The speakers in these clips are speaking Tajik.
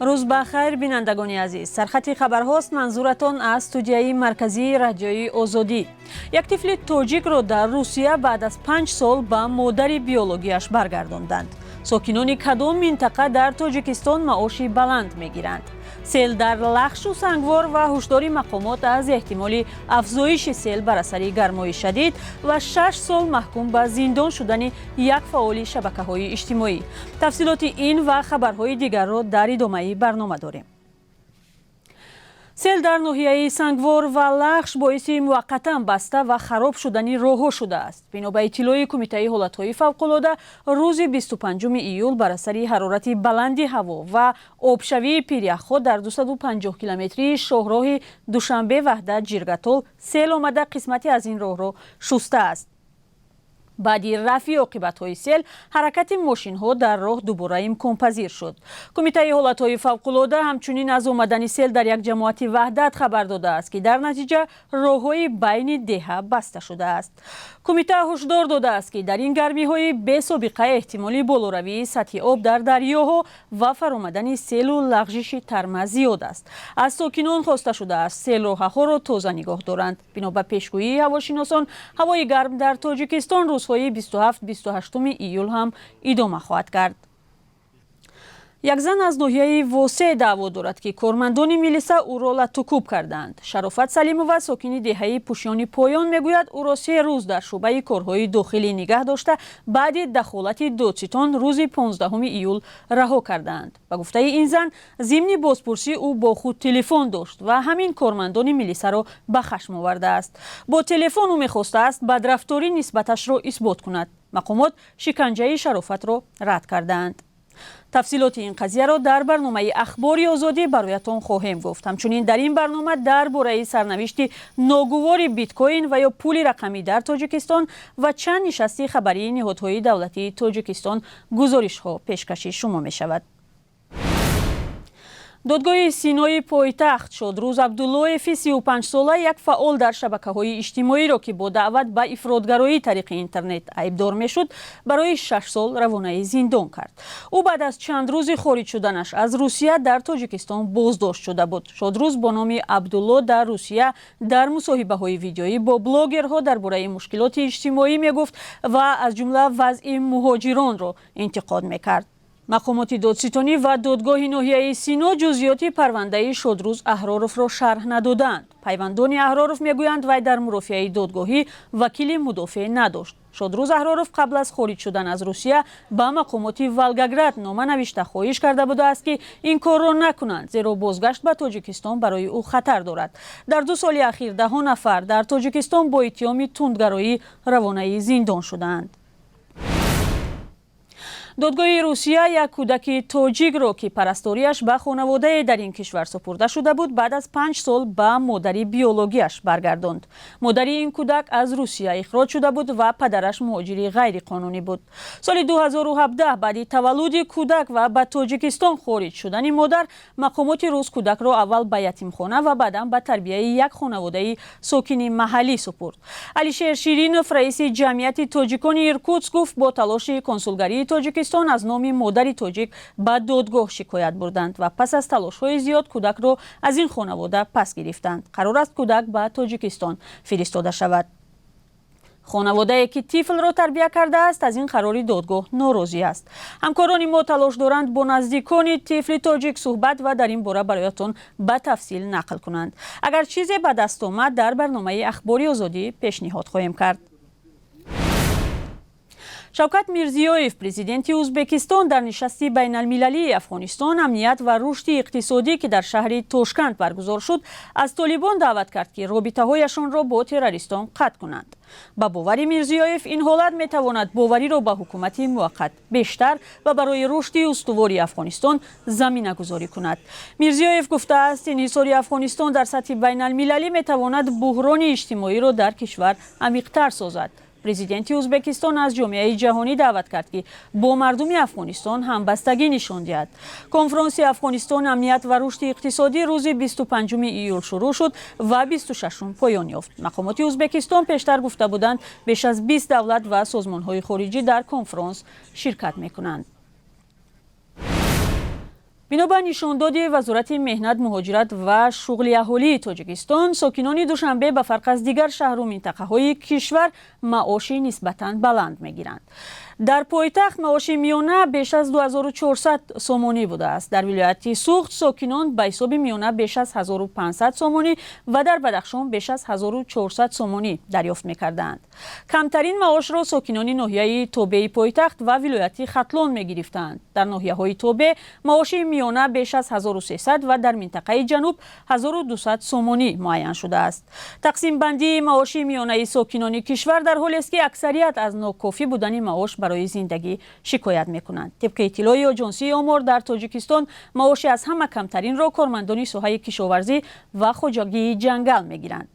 Рӯз ба хайр, бинандагони азиз. Сархати хабарҳост, манзуратон аз студияи марказии Радиои Озодӣ. Як тифли тоҷикро дар Русия баъд аз 5 сол ба модари биологияш баргардонданд. Сокинони кадом минтақа дар Тоҷикистон маоши баланд мегиранд? Сел дар Лахшу Сангвор ва ҳушдори мақомот аз эҳтимоли афзоиши сел бар асари гармои шадид ва 6 сол маҳкум ба зиндон шудани як фаъоли шабакаҳои иҷтимоӣ. Тафсилоти ин ва хабарҳои дигарро дар идомаи барнома дорем. Сел дар ноҳияи Сангвор ва Лахш боиси муваққатан баста ва хароб шудани роҳҳо шудааст. Бино ба иттилои Кумитаи ҳолатҳои фавқулода, рӯзи 25 июл бар асари ҳарорати баланди ҳаво ва обшавии пиряхҳо дар 250 километрии шоҳроҳи Душанбе Ваҳдат Ҷиргатол сел омада, қисмате аз ин роҳро шустааст. Баъди рафъи оқибатҳои сел ҳаракати мошинҳо дар роҳ дубора имконпазир шуд. Кумитаи ҳолатҳои фавқулода ҳамчунин аз омадани сел дар як ҷамоати Ваҳдат хабар додааст, ки дар натиҷа роҳҳои байни деҳа баста шудааст. Кумита ҳушдор додааст, ки дар ин гармиҳои бесобиқа эҳтимоли болоравии сатҳи об дар дарёҳо ва фаромадани селу лағжиши тарма зиёд аст. Аз сокинон хоста шудааст, селроҳаҳоро тоза нигоҳ доранд. Бино ба пешгӯии ҳавошиносон, ҳавои гарм дар Тоҷикистон рӯзҳои 27, 28 июл ҳам идома хоҳад кард. Як зан аз ноҳияи Восе даъво дорад, ки кормандони милиса ӯро латтукӯб кардаанд. Шарофат Салимова, сокини деҳаи Пӯшёни Поён, мегӯяд, ӯро 3 рӯз дар шӯъбаи корҳои дохилӣ нигаҳ дошта, баъди дахолати додситон рӯзи 15 июл раҳо кардаанд. Ба гуфтаи ин зан, зимни бозпурсӣ ӯ бо худ телефон дошт ва ҳамин кормандони милисаро ба хашм овардааст. Бо телефон ӯ мехостааст бадрафторӣ нисбаташро исбот кунад. Мақомот шиканҷаи Шарофатро рад кардаанд. Тафсилоти ин қазияро дар барномаи Ахбори Озодӣ бароятон хоҳем гуфт. Ҳамчунин дар ин барнома дар бораи сарнавишти ногувори биткоин ва ё пули рақамӣ дар Тоҷикистон ва чанд нишасти хабарии ниҳодҳои давлатии Тоҷикистон гузоришҳо пешкаши шумо мешавад. Додгоҳи Синои пойтахт Шодрӯз Абдуллоеви 35сола, як фаъол дар шабакаҳои иҷтимоиро, ки бо даъват ба ифротгароӣ тариқи интернет айбдор мешуд, барои 6 сол равонаи зиндон кард. Ӯ баъд аз чанд рӯзи хориҷ шуданаш аз Русия дар Тоҷикистон боздошт шуда буд. Шодрӯз бо номи Абдулло дар Русия дар мусоҳибаҳои видеоӣ бо блогерҳо дар бораи мушкилоти иҷтимоӣ мегуфт ва аз ҷумла вазъи муҳоҷиронро интиқод мекард. Мақомоти додситонӣ ва додгоҳи ноҳияи Сино ҷузъиёти парвандаи Шодрӯз Аҳроровро шарҳ надодаанд. Пайвандони Аҳроров мегӯянд, вай дар мурофиаи додгоҳӣ вакили мудофеъ надошт. Шодрӯз Аҳроров қабл аз хориҷ шудан аз Русия ба мақомоти Волгоград нома навишта, хоҳиш карда будааст, ки ин корро накунанд, зеро бозгашт ба Тоҷикистон барои ӯ хатар дорад. Дар 2 соли ахир даҳо нафар дар Тоҷикистон бо иттиҳоми тундгароӣ равонаи зиндон шудаанд. Додгоҳи Русия як кӯдаки тоҷикро, ки парасториаш ба хонаводае дар ин кишвар супурда шуда буд, баъд аз 5 сол ба модари биологияш баргардонд. Модари ин кӯдак аз Русия ихроҷ шуда буд ва падараш муҳоҷири ғайриқонунӣ буд. Соли 2017, баъди таваллуди кӯдак ва ба Тоҷикистон хориҷ шудани модар, мақомоти рус кӯдакро аввал ба ятимхона ва баъдан ба тарбияи як хонаводаи сокини маҳаллӣ супурд. Алишер Ширинов, раиси Ҷамъияти тоҷикони Иркутск, гуфт, бо талоши консулгарии Тоҷикистон аз номи модари тоҷик ба додгоҳ шикоят бурданд ва пас аз талошҳои зиёд кӯдакро аз ин хонавода пас гирифтанд. Қарор аст, кӯдак ба Тоҷикистон фиристода шавад. Хонаводае, ки тифлро тарбия кардааст, аз ин қарори додгоҳ норозӣ аст. Ҳамкорони мо талош доранд бо наздикони тифли тоҷик суҳбат ва дар ин бора бароятон ба тафсил нақл кунанд. Агар чизе ба даст омад, дар барномаи Ахбори Озодӣ пешниҳод хоҳем кард. Шавкат Мирзиёев, президенти Ӯзбекистон, дар нишасти байналмилалии Афғонистон, амният ва рушди иқтисодӣ, ки дар шаҳри Тошканд баргузор шуд, аз Толибон даъват кард, ки робитаҳояшонро бо террористон қатъ кунанд. Ба бовари Мирзиёев, ин ҳолат метавонад бовариро ба ҳукумати муваққат бештар ва барои рушди устувори Афғонистон заминагузорӣ кунад. Мирзиёев гуфтааст, инҳисори Афғонистон дар сатҳи байналмилалӣ метавонад буҳрони иҷтимоиро дар кишвар амиқтар созад. Президенти Ӯзбекистон аз ҷомеаи ҷаҳонӣ даъват кард, ки бо мардуми Афғонистон ҳамбастагӣ нишон диҳад. Конфронси Афғонистон, амният ва рушди иқтисодӣ рӯзи 25 июл шурӯъ шуд ва 26 поён ёфт. Мақомоти Ӯзбекистон пештар гуфта буданд, беш аз 20 давлат ва созмонҳои хориҷӣ дар конфронс ширкат мекунанд. Бино ба нишондоди Вазорати меҳнат, муҳоҷират ва шуғли аҳолии Тоҷикистон, сокинони Душанбе ба фарқ аз дигар шаҳру минтақаҳои кишвар маоши нисбатан баланд мегиранд. Дар пойтахт маоши миёна беш аз 2400 сомонӣ будааст. Дар вилояти Суғд сокинон ба ҳисоби миёна беш аз 1500 сомонӣ ва дар Бадахшон беш аз 1400 сомонӣ дарёфт мекарданд. Камтарин маошро сокинони ноҳияи тобеи пойтахт ва вилояти Хатлон мегирифтанд. Дар ноҳияҳои тобеъ маоши миёна беш аз 1300 ва дар минтақаи ҷануб 1200 сомонӣ муайян шудааст. Тақсимбандии маоши миёнаи сокинони кишвар дар ҳолест, ки аксарият аз нокофӣ будани маош барои зиндагӣ шикоят мекунанд. Тибқи иттилои Оҷонсии омор, дар Тоҷикистон маоши аз ҳама камтаринро кормандони соҳаи кишоварзӣ ва хоҷагии ҷангал мегиранд.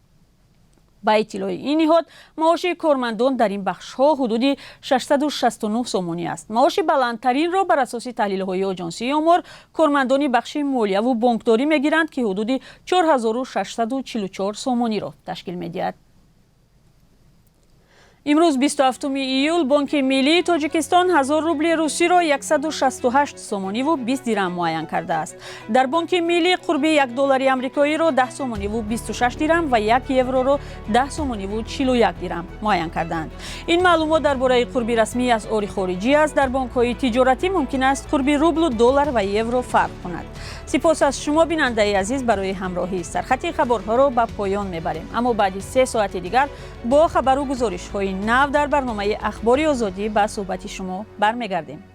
Ба иттилои ин ниҳод, маоши кормандон дар ин бахшҳо ҳудуди 669 сомонӣ аст. Маоши баландтаринро бар асоси таҳлилҳои Оҷонсии омор кормандони бахши молияву бонкдорӣ мегиранд, ки ҳудуди 4644 сомониро ташкил медиҳад. Имрӯз, 27 июл, Бонки миллии Тоҷикистон 1000 рубли русиро 168 сомониву 20 дирам муайян кардааст. Дар Бонки миллӣ қурби 1 доллари амрикоиро 10 сомониву 26 дирам ва 1 евроро 10 сомониву 41 дирам муайян кардаанд. Ин маълумот дар бораи қурби расмии асъори хориҷӣ аст. Дар бонкҳои тиҷоратӣ мумкин аст қурби рублу доллар ва евро фарқ кунад. Сипос аз шумо, бинандаи азиз, барои ҳамроҳӣ. Сархати хабарҳоро ба поён мебарем, аммо баъди 3 соати дигар бо хабару гузоришҳои нав дар барномаи Ахбори Озодӣ ба суҳбати шумо бармегардем.